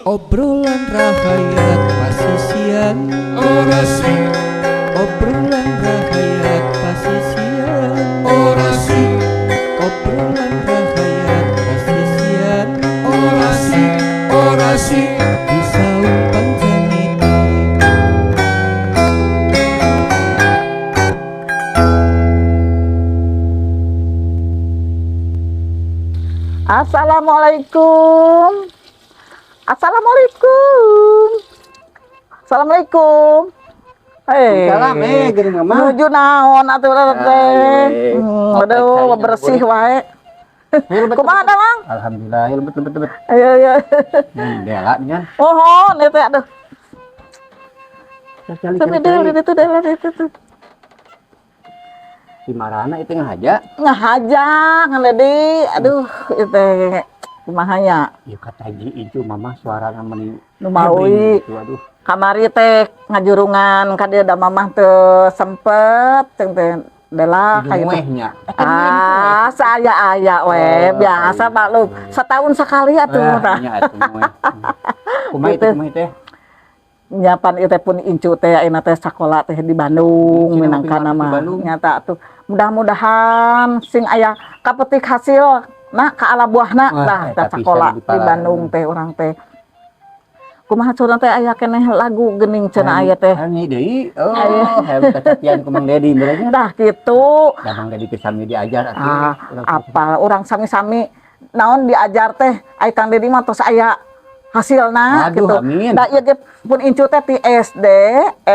Obrolan rahayat pasisian. Orasi. Obrolan rahayat pasisian. Orasi. Obrolan rahayat pasisian. Orasi. Orasi. Di saung pancaniti. Assalamualaikum. Assalamualaikum. Assalamualaikum. Hei. Salam eh geuning mah. Nuju naon atuh teh. Iya. Aduh, bersih wae. Kumaha da, Mang? Alhamdulillah, ya lebet lebet lebet. Ayo ayo. Dela nya. Mohon ieu teh aduh. Cari Sampai dulu itu dulu itu tuh. Di marana itu ngahaja. Ngahaja Kang Dedi. Aduh, ieu teh kumaha nya? Ya kata ji itu mama suarana meni Nu maui. gitu, aduh. Kamari teh ngajurungan ka dieu da mamah teu sempet ceng teh dela kayak gitu. Nya. Ah, saya aya we, Oh, biasa iya. Pak lu. Setahun sekali atuh tah. Nya atuh we. Kumaha itu Gitu. kumaha teh? Nyapan ieu teh pun incu teh ayeuna teh sakola teh di Bandung Cina minangkana di mah. Bandung. Nyata atuh. Mudah-mudahan sing aya kapetik hasil nah ka ala buahna Wah, tah eta tah sakola pisan di Bandung teh urang teh. Kumaha curang teh aya keneh lagu geuning cenah aya teh. Ani deui. Oh, hayang kacapian ku Mang Dedi merenya. Tah kitu. Da Mang Dedi teh sami diajar atuh. Ah, apa urang sami-sami naon diajar teh ai Kang Dedi mah tos aya hasilna Aduh, gitu. Amin. Da ieu ge pun incu teh ti SD,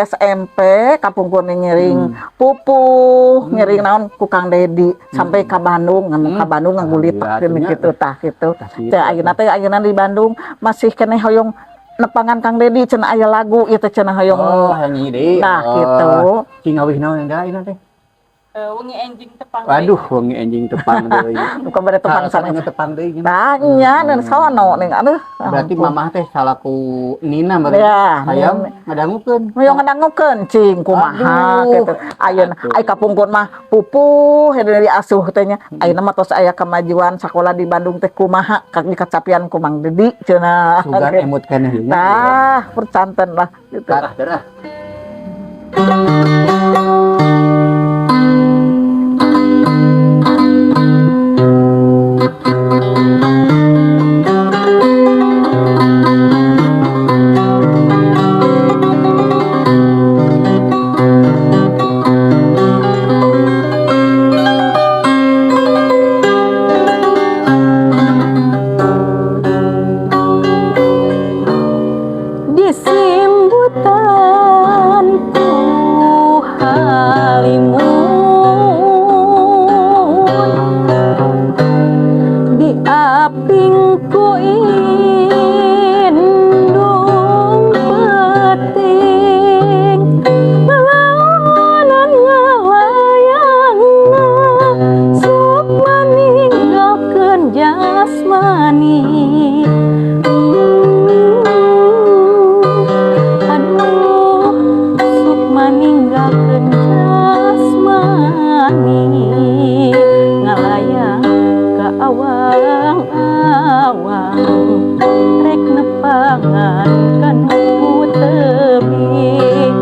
SMP, kapungkur ngiring pupuh, ngiring naon ku Kang Dedi sampai ka Bandung, ngan ka Bandung ngagulitek Alhamdulillah, geuning atuh nya. kitu tah kitu. Tah kitu, Teh ayeuna teh ayeuna di Bandung masih keneh hoyong nepangan Kang Dedi cenah aya lagu ieu teh cenah hoyong. Oh, hayang nyanyi deui. Nah, Oh, gitu. Cing awih naon da ayeuna teh? Wengi enjing tepang. Waduh, wengi enjing tepang deui. Muka bade tepang Salah sana. Tepang deui nya. Tah nya dan sono ning aduh. Berarti ampun. mamah teh salaku Nina berarti. Ya, Hayang Nina. ngadangukeun. Hoyong ngadangukeun cing kumaha Aduh. gitu. Ayeuna Aduh. ai kapungkur mah pupuh heudeung diasuh teh nya. Ayeuna mah tos aya kemajuan sakola di Bandung teh kumaha ka dikacapian ku Mang Dedi cenah. Sugan emut keneh ieu nya. Tah, percanten lah gitu. Darah darah. Disimbutan ku halimun, diaping ku indung peuting, lalawanan ngalayangna sukma ninggalkeun jasmani. Aduh, sukma ninggalkeun jasmani, ngalayang ka awang-awang rek nepangan kanu tebih,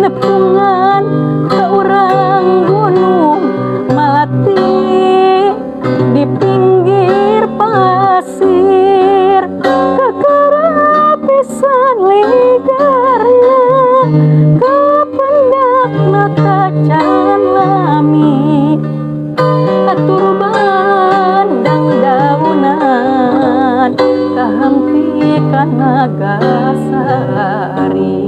nepungan ka urang gunung malati di pinggir pasir, kakara pisan ligarna kapendakna tacan lami, katurban dangdaunan kahampi kana gasari.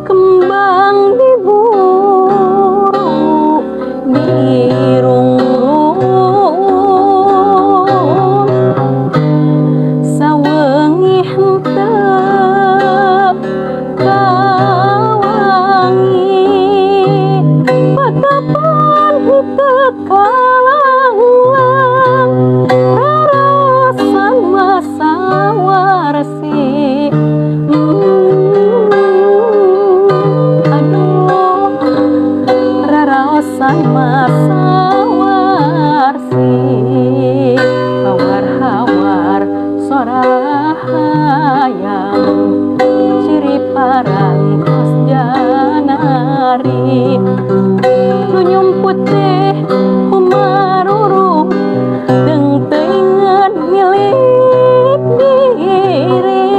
Kembang diburu dirungrung, sawengi henteu kawangi, pakapan. teu kalanglang, raraosan masa warsi. Aduh, raraosan masa warsi, hawar-hawar sorahayam, ciri parangkos janari, nu nyumput teh humarurum deung teuingeun milik diri,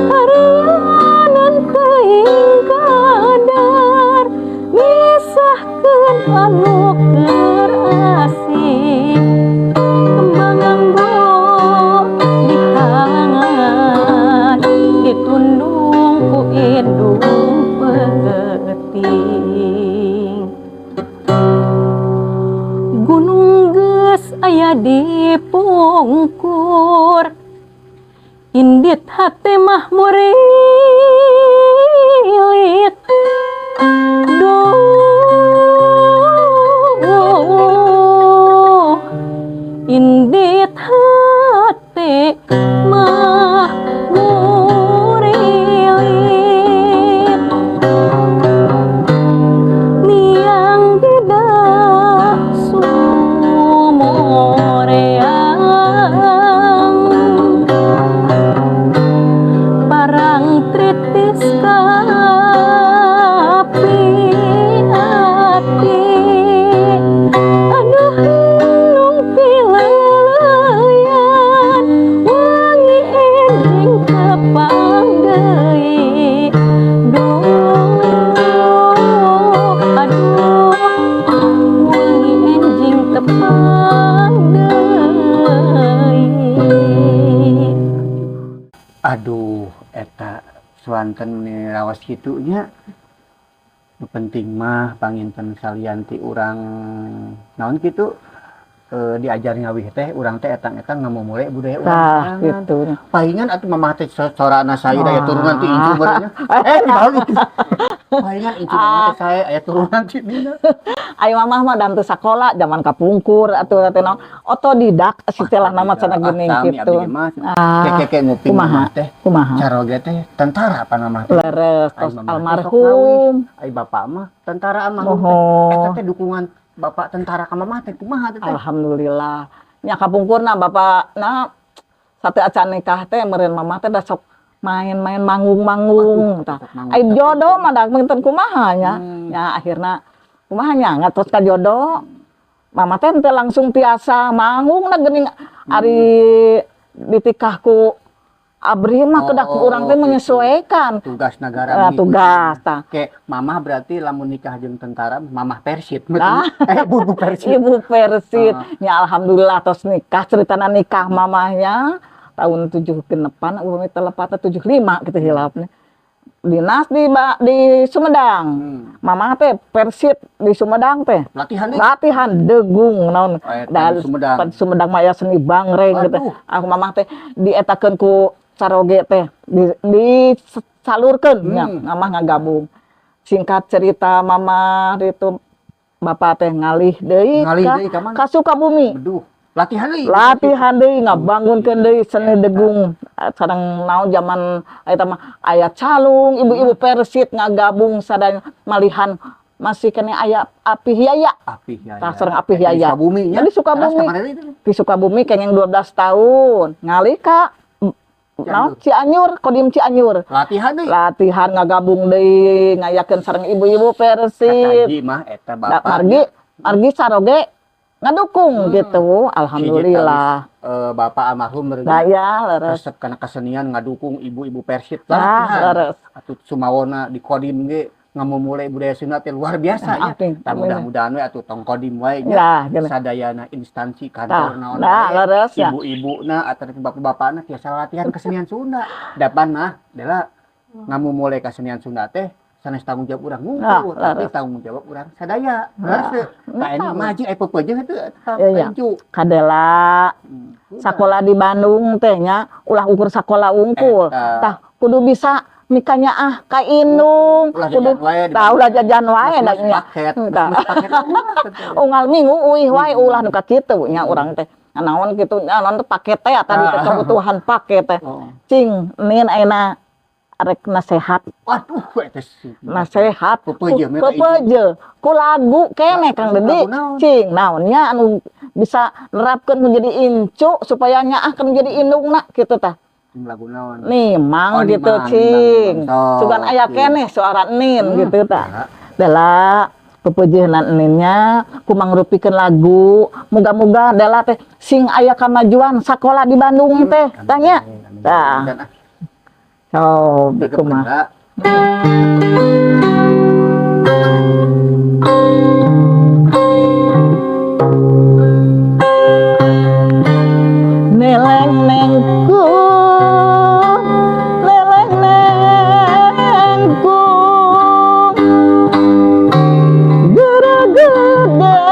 harianan teuing kadar misahkeun anu keur asik, kembang anggo dihalangan ditundung ku indung peuting. Gunung geus aya di pungkur, indit hate mah murilit. Duh, indit hate mah murilit, miang beda sumoreang, parang tritis kapi ati. Aduh, hinung pileleyan, wangi enjing tepang deui. Duh, aduh, wangi enjing tepang deui. Aduh, eta suanten ni raos kitu nya. Nu penting mah panginten salian ti urang naon kitu, diajar ngawih teh urang teh etang-etang ngamumule budaya urang Tah, sorangan. Gitu. Palingan atuh mamah teh sorana sae aya turunan ti incu meureun nya. Eh, dibalik. Palingan incu mamah teh sae aya turunan ti Mina. Ayo, mamah mah dan teu sakola zaman kapungkur atuh teh naon otodidak istilah nama cenah geuning Ah, sami gitu. abdi mah. Ah, Keke nguping kumaha? mamah teh. Kumaha? Caroge teh tentara apa mamah teh? Leres Ai tos mamah teh sok almarhum. ngawih. Ai bapak mah tentara almarhum teh. Moho. Eta teh dukungan bapak tentara ka mamah teh kumaha teh? Alhamdulillah. Nya kapungkurna bapak na sate acan nikah teh meureun mamah teh da sok main-main manggung-manggung tah. Sok manggung Ai teh. jodoh mah da menten kumaha nya. Nya akhirna kumaha nya ngatos ka jodoh. Mama teh teu langsung tiasa manggung na geuning, ari ditikah ku abri mah kedah ku Oh, urang teh gitu. Menyesuaikan. Tugas negara Ah, mengikuti. tugas tah. Kayak mamah berarti lamun nikah jeung tentara mamah Persib. Nah. Eh, bu bu Persib. Ibu Persib. Ah. Ya alhamdulillah tos nikah, ceritana nikah mamahnya tahun 7 genepan upami telepatna 75 gitu hilapnya. Dinas di Sumedang. Mamah teh Persib di Sumedang teh. Latihan nih. Latihan degung naon. Oh, eta Da, di Sumedang. pan Sumedang mah aya seni bangreng gitu. Aduh. Aku mamah teh dietakeun ku caroge teh disalurkeun nya mamah ngagabung. Singkat cerita mamah itu bapak teh ngalih deui Ngalih ka, deui ka mana? ka Sukabumi. Beduh. Latihan deui. Latihan deui, ngabangunkeun deui seni degung. Sareng naon zaman eta mah aya calung, ibu-ibu Persib ngagabung sadaya, malihan masih kene aya Apih Yaya. Apih Yaya. Tah, sareng Apih Di Yaya. Sukabumi nya. Di Sukabumi. Terus kamana deui teh? Di Sukabumi kenging 12 tahun. Ngalih ka naon Cianjur, Kodim Cianjur. Latihan deui. Latihan ngagabung deui, ngayakeun sareng ibu-ibu Persib. Kataji mah eta Da, bapak. margi margi caroge ngadukung gitu, alhamdulillah. Hiji bapak almarhum meureun Nah ya, leres. resep kana kesenian, ngadukung ibu-ibu Persib Nah, latihan. leres. Atuh sumawona di Kodim ge ngamumule budaya Sunda teh luar biasa Nah, nya. amin, Tah, amin. mudah-mudahan we atuh tong Kodim wae nya. Nah, gini. Sadayana instansi kantor Tah, naon nah, wae, leres ya. ibu-ibuna atau bapak-bapakna tiasa latihan kesenian Sunda. Dapan mah adalah ngamumule kesenian Sunda teh sanes tanggung jawab urang Nah, ngungkul, tapi leres. tanggung jawab urang sadaya. Leres teu? Tah, ini mah haji aya pepeujeuh teu Iya, iya. incu. Kadela sakola di Bandung teh nya ulah ukur sakola wungkul. Eta. Tah, kudu bisa Mikanya ah ka indung. Ulah jajan wae di Tah, ulah jajan wae da nya. Paket. Tah. Paket. Unggal minggu uih wae, ulah nu kitu nya urang teh. Naon kitu, naon teh paket teh tadi teh, kebutuhan paket teh. Cing, nin ayeuna arek nasehat. Waduh, eta sih. Nasehat. Pepeje mereka. Pepeje ku lagu keneh, Kang Dedi. Lagu naon? Cing, naonnya anu bisa nerapkeun menjadi incu supaya nyaah kan menjadi indungna kitu tah. Lagu naon? Nimang Oh, gitu, nimang, cing. Nimang, nimang. Sugan aya Sok, keneh suara nin gitu tah. Dela pepejeuna ninnya ku mangrupikeun lagu, muga-muga Dela teh sing aya kamajuan sakola di Bandung teh tanya. Amin, amin. Tah. Dan, ah, So, kumaha? Bergerak. Neleng nengku, neleng nengku, gerak gede,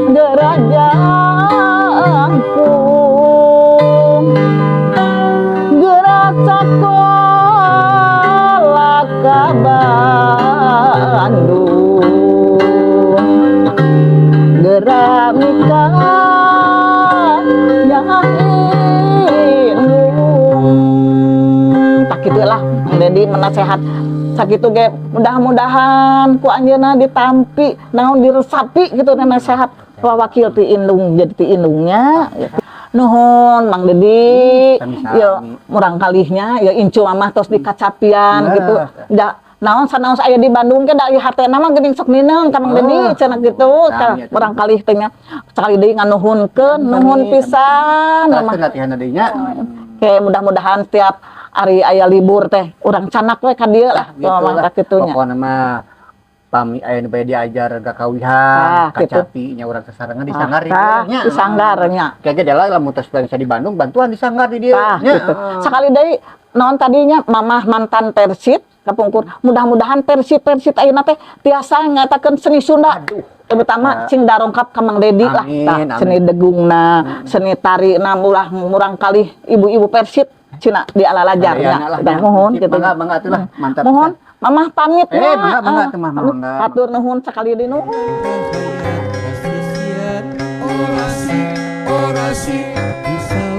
gerak jangkung, gerak sekolah ke Bandung, gerak mikah indung. Tah, kitu lah Mang Dedi menasehat sakitu ge, mudah-mudahan ku anjeunna ditampi, naon, diresapi gitu nasehat wakil ti indung jadi ti indungnya gitu. Nuhun, Mang Dedi. Sami-sami. Ya, murang kalihnya ya incu mamah tos dikacapian gitu da, naon sanaos aya di Bandung ke da ieu hatena mah geuning sok nineung ka Mang Dedi cenah gitu. Sami atuh. Murang kalih teh nya sakali deui nganuhunkeun, nuhun pisan Terus mamah. Latihan deui nya. Oke, mudah-mudahan tiap hari aya libur teh urang canak we ka dieu lah. Gitu Mamah lah. tah kitu nya. Pokokna mah pami aya nu bade diajar kakawihan, gitu. kacapi nya urang sasarengan di sanggar di Tah, dieu nya. Di sanggar nya. Kayaknya dia lamun tos bisa di Bandung, bantuan di sanggar di dieu Tah, nya. gitu. Sekali deui naon tadinya mamah mantan Persib kapungkur. Mudah-mudahan Persib Persib ayeuna teh tiasa ngatakeun seni Sunda. Aduh. Terutama cing darongkap ka Mang Dedi lah Amin, tah, amin. seni degungna, seni tarina, ulah murang kalih ibu-ibu Persib cina di alalajarnya. Sadayana lah, Tah, nya. mohon Sip, gitu. Mangga, mangga atuh lah. Mantap. Mohon, mamah pamit Eh, mangga, mangga atuh mah, mangga. Hatur nuhun sekali deui, nuhun. Pasisian Orasi, orasi. Bisa.